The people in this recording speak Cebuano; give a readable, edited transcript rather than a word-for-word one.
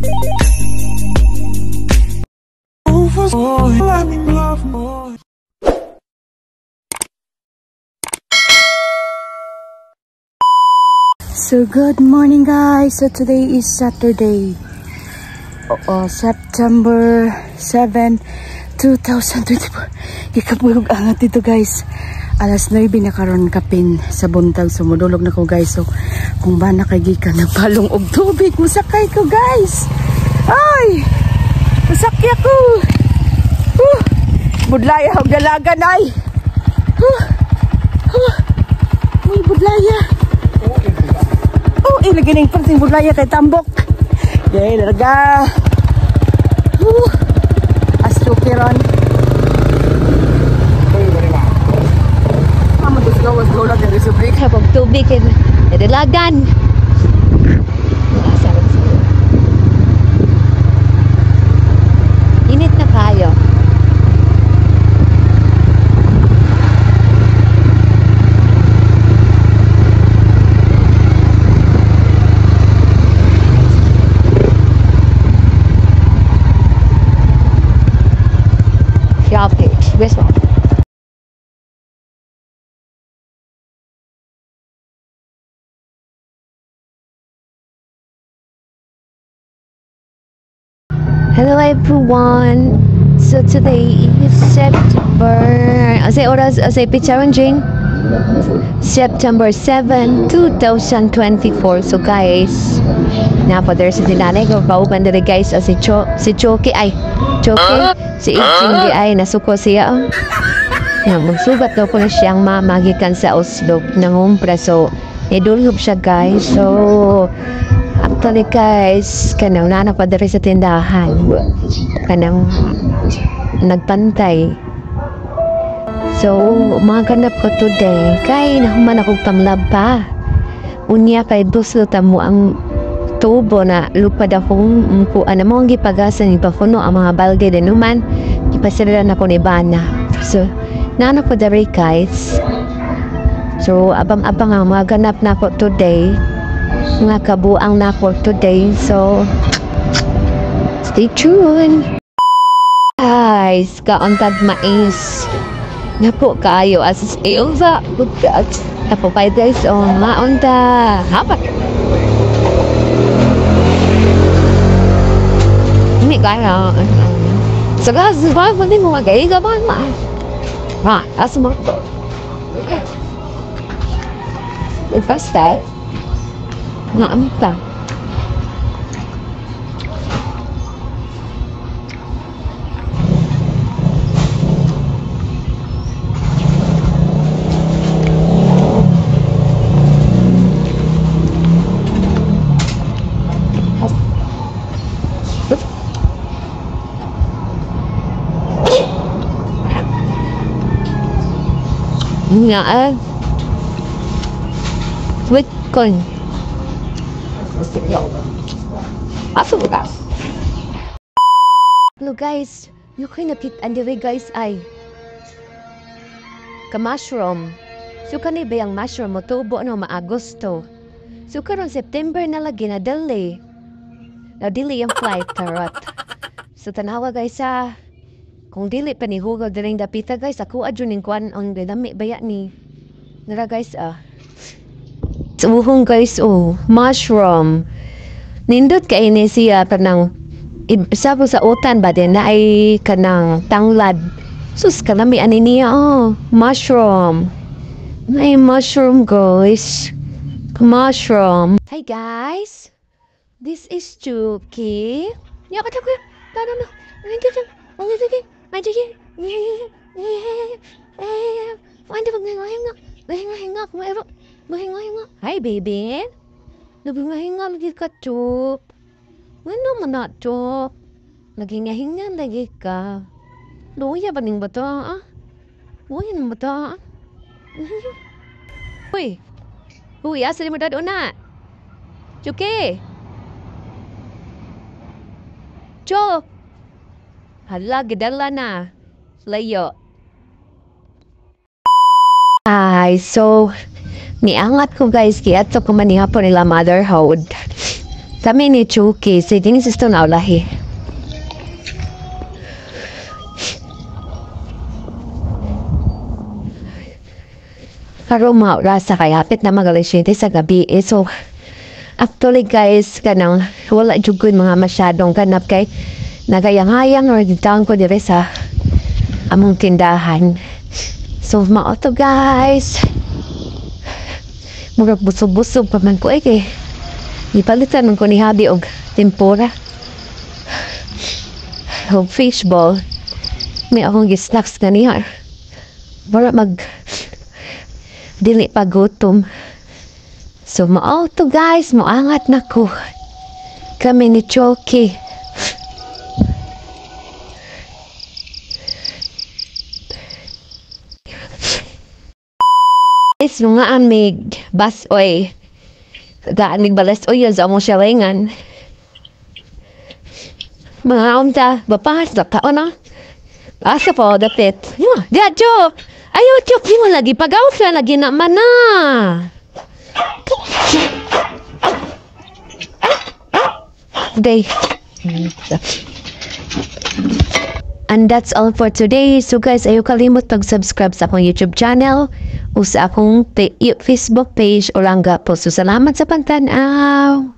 So good morning, guys. So today is Saturday, September 7, 2024. Gikabulog angat dito, guys. Alas 9 na karon kapin sa buntag. So mudulog na ko, guys. So kung ba na kay gikan nagpalong og tubig, musakay ko, guys. Ay! Musakya ko. Budlaya og dalagan ay. Uy, budlaya. Oh, ilagay ng perting budlaya kay tambok. Yay, larga. Asukiron. Kapag tubig, dalagan. Init na kayo. Hello everyone. So today is September. Asay oras, asay pitsaron Jing? September 7, 2024. So guys, napader sa tinanay ko pauban diri guys si Cho, si Choki ay Choki si Iching di ay nasuko siya. Ya, magsugat daw ko na siyang mama gikan sa Oslo nangumpra, so nidulhob siya, guys. So actually guys, kanang nana pa diri sa tindahan. Kanang nagpantay. So, mga ganap ko today, kay nahuman akong tamlab pa. Unya kay buslo ta mo ang tubo na lupad akong mkuan na mo ang gipagasan ipapuno ang mga balde din human gipasira na ko ni Bana. So, nana ko diri guys. So, abang-abang ang mga ganap na ko today. Mga kabuang na ko today. So, stay tuned. Guys, kaontag mais. Napo kaayo as iyong sa Napo pa guys, oh, maunta. Hapak. Mi kaya. So guys, why would mo magay ka ba ma? Ha, asa mo? Basta. Nga Nga sweet corn. Hello guys, yung kinapit and guys ay ka-mushroom. So kani ba ang mushroom mo tubo no maagosto. So karon September na lagi na dali. Na dili ang flight tarot. So tanawa guys sa kung dili pa ni hugag diring dapita guys, ako adyo ning kuan ang dami baya ni. Nara guys ah. Suhong guys oh, mushroom. Nindot kay ni siya kanang sabo sa utan ba din na ay kanang tanglad. Sus kalami ani niya oh, mushroom. May mushroom guys. Mushroom. Hi guys. This is Chuki. Ya ka ko. Tara na. Hi baby. Nabingahinga lagi ka, Chop. Ano man na, Chop? Naghinga-hinga lagi ka. Luya ba ning bata, ah? Luya ning bata, ah? Uy! Uy, asa ni mo dad una? Chuki! Chop! Hala, gidala na. Layo. Ay, so, niangat ko guys, kaya ito ko manihapon nila motherhood. Kami ni Chucky, si Denise ito na ulahi. Karon mga oras kay hapit na mag alas 7 sa gabi eh. So, actually guys, kanang wala jud ko'y mga masyadong ganap kay nagayang-hayang or taon ko dire sa among tindahan. So, mao to, guys. Murag busog-busog pa man ko eh kay gipalitan man ko ni hubby og tempura og fishball. May akong gi-snacks ganiha. Wala mag dili pa gutom. So mao to, guys, moangat na ko. Kami ni Choki. Is nga mig bus oy. Gaan mig balas oy sa among siyawengan. Mga unta, bapas na ka na. Asa po, dapit. Yo, diya, Jo. Ayaw, Jo, di mo lagi pag-out na lagi naman na. Day. And that's all for today. So guys, ayaw kalimot pag-subscribe sa akong YouTube channel o sa akong Facebook page, Olongapo. So salamat sa pagtanaw.